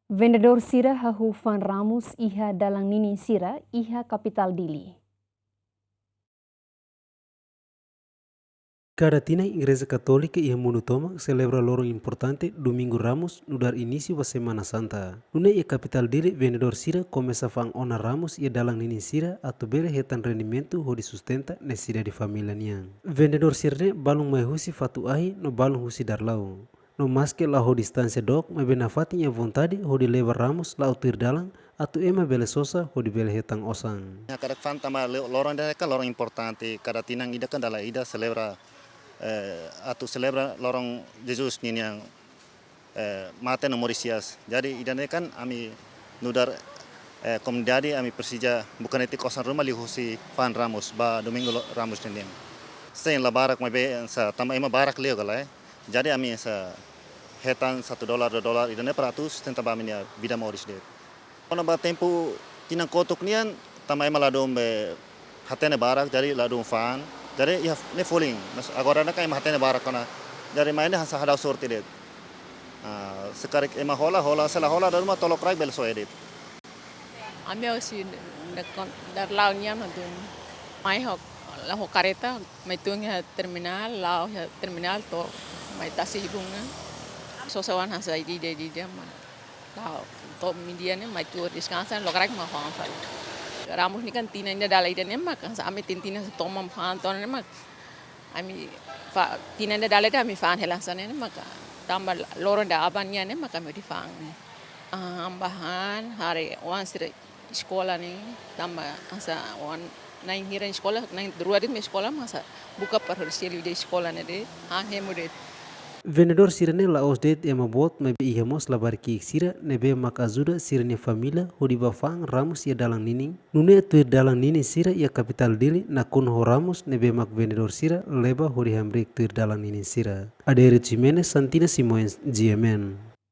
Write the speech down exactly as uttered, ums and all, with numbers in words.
Vendedór sira hahú fa'an ramus iha dalan ninin sira iha kapitál Dili. Kada tinan Igreja Katólika iha mundu tomak selebra loron importante Domingu Ramus nu'udar inísiu ba Semana Santa. Nune'e iha kapitál Dili vendedór sira komesa fa'an ona ramus iha dalan ninin sira atu bele hetan rendimentu hodi sustenta nesesidade família nian. Vendedór sira-ne'e balun mai husi Fatu Ahi no balun husi Darlau. No maske la'o ho distánsia dook, maibé nafatin iha vontade hodi leba ramus la'o tuir dalan, atu ema bele sosa hodi bele hetan osan. Hakarak fa'an tanba le-, loron ida-ne'e kan loron importante, kada tinan ida kan dala ida selebra, eh, atu selebra loron Jesus ninia, eh, mate no moris hi'as. Jadi ida-ne'e kan ami nu'udar, eh, komunidade ami presiza buka netik osan ruma liuhusi fa'an ramus ba Domingu lo-, Ramus nian. Sin la barak maibé hanesan tanba ema barak liu ka lae. Jadi ami hanesan hetan satu dolar, dua dolar, ida-ne'e para atu sustenta ba ami-nia vida moris de'it. Kona-ba tempu tinan kotuk nian, tanba ema ladún be hatene barak, jadi ladún fa'an. Jadi iha ne'e folin. Mas agora ne'e kan ema hatene barak kona. Jadi mai ne'e hanesan hadau sorte de'it. Ah, se karik ema hola, hola, se la hola, dala ruma tolok rai bele soe de'it. Ami husi Darlau nian mak tun. Mai ho, la'o ho kareta, mai tun iha terminál, la'o iha terminál to'o mai tasi ibungan. Sosa oan hanesan ida-ida, ida-ida mak. La'o to'o meia-dia ne'e mai tuur deskansa, loron karik mak fa'an fali. Ramus ne'e kan tinan ida dala ida ne'e mak, hanesan ami tinan-tinan toman fa'an to'o ne'e mak. Ami fa'an tinan ida dala ida ami fa'an hela hanesan ne'e maka tanba loron ida aban nian ne'e maka ami hodi fa'an. Ah, bahan haree oan sira eskola ne'e tanba hanesan oan na'in hira eskola, na'in rua de'it mak eskola mak hanesan buka para hodi selu ida eskola ne'e de'it, ah, hemu de'it. Vendedór sira-ne'e la'ós de'it ema boot maibé iha mós labarik ki'ik sira ne'ebé mak ajuda sira-nia família hodi bá fa'an ramus iha dalan ninin. Nune'e tuir dalan ninin sira iha kapitál Dili nakonu ho ramus ne'ebé mak vendedór sira leba hodi hamriik tuir dalan ninin sira. Adério Ximenes, Santina Simões, G M N.